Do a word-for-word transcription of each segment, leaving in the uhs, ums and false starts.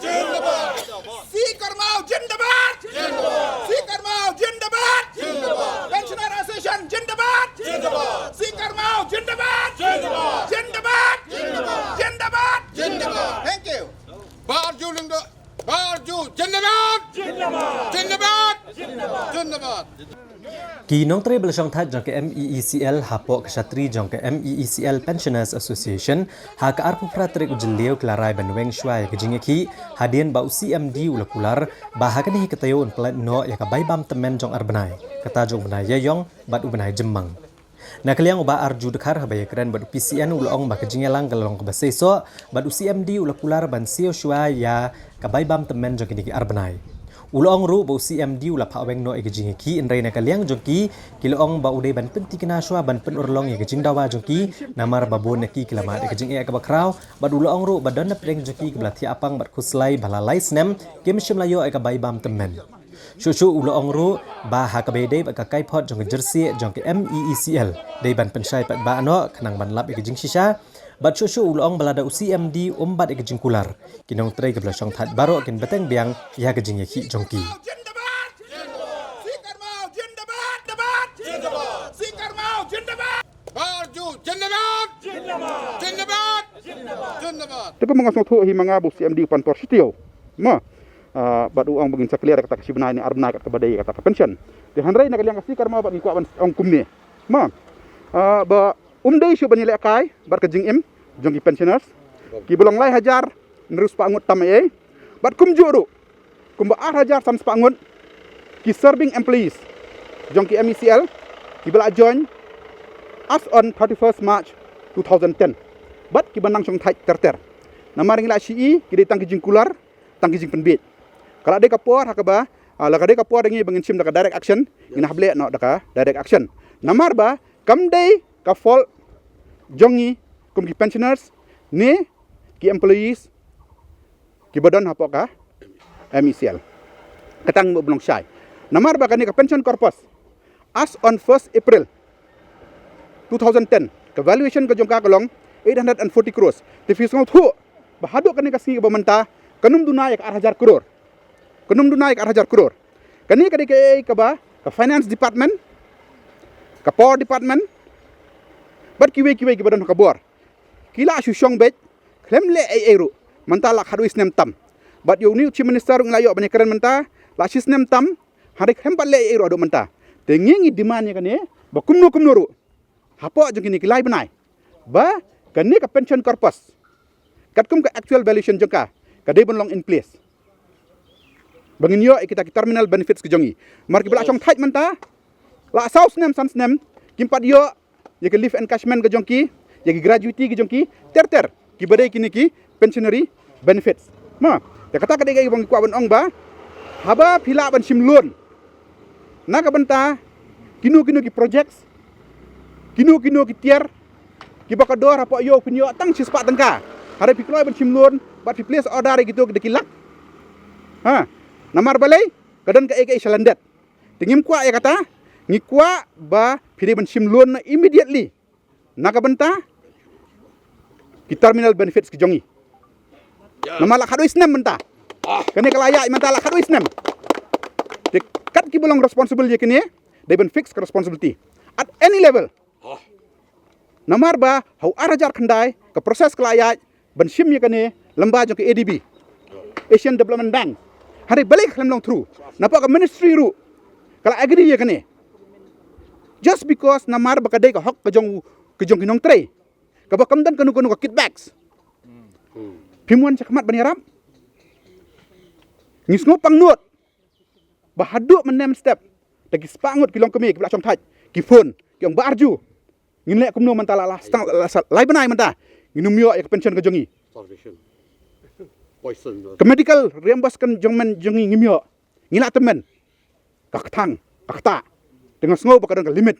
Jindabad! C Karmao jindabad! Jindabad! C Karmao jindabad! Jindabad! Pensioner Association jindabad! Jindabad! C Karmao jindabad! Jindabad! Jindabad! Jindabad! Jindabad! Jindabad! Thank you. Bah Arju Lyngdoh, Bah Arju jindabad! Jindabad! Jindabad! Jindabad! Jindabad! Ki nongtrei ba la shongthait jong ka M E E C L hapoh ka shatri jong ka M E E C L Pensioners Association ha ka arphew phra tarik u Jylliew ki la rai ban weng shuwa ïa ka jingïakhih hadien ba u C M D u la kular ba ha kane ka taïew un pynlait noh ïa ka bai bam tymmen jong ar bnai, kata jong u bnai Ïaïong bad u bnai Jymmang. Na ka liang u Bah Arju Dkhar haba ïakren bad u P C N u la ong ba ka jingïalang ka la long kaba seisoh bad u C M D u la kular ban siew shuwa ïa ka bai bam tymmen jong kine ki ar bnai. U la ong ruh ba u C M D u la phah weng noh ïa ka jingïakhih, hynrei na ka liang jong ki, ki la ong ba u dei ban pynthikna shuwa ban pynurlong ïa ka jingdawa jong ki, namar ba bun na ki ki la mad ïa ka jingeh kaba khraw, bad u la ong ruh ba don na pdeng jong ki kiba la thiah apang bad khuslai ba la lai snem kim shym la ïoh ïa ka bai bam tymmen. Shuh shuh u la ong ruh ba ha kaba ïadei bad ka kaiphod jong ka jersey jong ka M E E C L, dei ban pynshai paidbah noh khnang ban lap ïa ka jingshisha. Bad shuh shuh u la ong ba lada u C M D um bat ïa ka jingkular, ki nongtrei kiba la shongthait baroh kin bteng biang ïa ka jingïakhih jong ki. Jindabad! Jindabad! C Karmao jindabad! Jindabad! Jindabad! C Karmao jindabad! Bah Arju jindabad! Jindabad! Jindabad! Jindabad! Te ba ma nga sngewthuh hi ma nga ba u C M D u pan por shi taïew. Ma, ah, bad u ong ba ngin sa clear kata ka shi bnai ne ar bnai kat kaba dei kata ka pension. Te hynrei na ka liang ka C Karmao bad ngi kwah ban ong kumne. Ma, ah, ba um dei shuh ban ïalehkai bad ka jingim jong ki pensioners kiba long lai hajar hynriew spah ngut tam ei ei. Bad kumjuh ruh, kumba ar hajar san spah ngut ki serving employees jong ki M E C L kiba la join as on thirty-first March two thousand ten. Bad kiba nang shongthait ter ter. Namar ngi la shu i ki dei tang ki jingkular, tang ki jingpynbiej. Ka la dei ka por ha kaba, ah, la ka dei ka por da ngi ba ngin shim da ka direct action, ngin hap leh noh da ka direct action. Namar ba kam dei ka fault jong ngi kum ki pensioners ne ki employees kiba don hapoh ka M E C L. Kata ngi mut ban long shai. Namar ba kane ka pension corpus as on first April two thousand ten, ka valuation ka jong ka ka long eight hundred and forty crores. Te phi sngewthuh ba haduh kane ka sngi kaba mynta kan ym duna ïa ka ar hajar crore. Kan ym duna ïa ka ar hajar crore. Kane ka dei kaei kaba ka finance department, ka power department bad kiwei kiwei kiba don ha ka bor ki la shu shong beit, khlem leh ei ei ruh mynta la khatwei snem tam. Bad ïa une u Chief Minister ruh ngi la ïoh ban ïakren mynta, la shi snem tam, hynrei khlem pat leh ei ei ruh haduh mynta. Te ngi ngi demand ïa kane ba kumno kumno ruh hapoh jong kine ki lai bnai ba kane ka pension corpus katkum ka actual valuation jong ka ka dei ban long in place ba ngin ïoh ïa kita ki terminal benefits ki jong ngi. Namar kiba la shongthait mynta la saw snem san snem kim pat ïoh ïa ka leave encashment ka jong ki, ïa ki gratuity ki jong ki ter ter, kiba dei kine ki pensionary benefits. Ma, te kata ka dei kaba ngi kwah ban ong ba haba phi lah ban shim loan na ka bynta kino kino ki projects, kino kino ki tiar kiba ka dor hapoh ïew phin ïoh tang shispah tyngka. Hynrei phi kloi ban shim loan bad phi place order ïa kito da ki lak. Ha, namar balei? Ka don kaei kaei sha lyndet. Te ngim kwah ïa kata, ngi kwah ba phi dei ban shim loan na immediately na ka bynta ki terminal benefits ki jong ngi. Namar la khatwei snem mynta. Kane ka la ïaid mynta la khatwei snem. Te kat kiba long responsible ïa kane dei ban fix ka responsibility at any level. Namar ba ha u ar hajar khyndai ka process ka la ïaid ban shim ïa kane lyngba jong ka A D B, Asian Development Bank. Hynrei balei ka khlem long through? Namar ka ministry ruh ka la agree ïa kane. Just because namar ba ka dei ka hok ka jong, ka jong ki nongtrei kaba kam don kano kano ka kickbacks. Phim wan shakhmat ban ïarap? Ngi sngewpang nud ba haduh mynne mynstep da ki spah ngut ki longkmie kiba la shongthait ki phone ki ong Bah Arju, ngin leh kumno mynta la, la stang la, la, lai bnai mynta ngin ym ïoh ïa ka pension ka jong ngi. Starvation. Poison. Ka medical reimbursement jong men jong ngi ngim ïoh. Ngi la tymmen ka kthang ka kta. Te nga sngew ba ka don ka limit.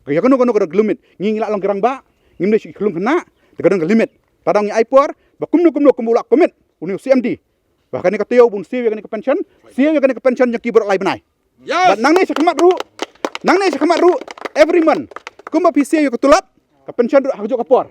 Ka ïa kano kano ka don ka limit. Ngi ngi la long ki rangbah, ngim dei shu ki khlung khynnah. Te ka don ka limit. Te dang ngi ai por ba kumno kumno kumba u la commit une u C M D ba kane ka taïew bun siew ïa kane ka pension, siew ïa kane ka pension jong ki baroh lai bnai. Bad nangne shakhmat ruh, nangne shakhmat ruh every month kumba phi siew ïa ka tulop, ka pension ruh ha kajuh ka por.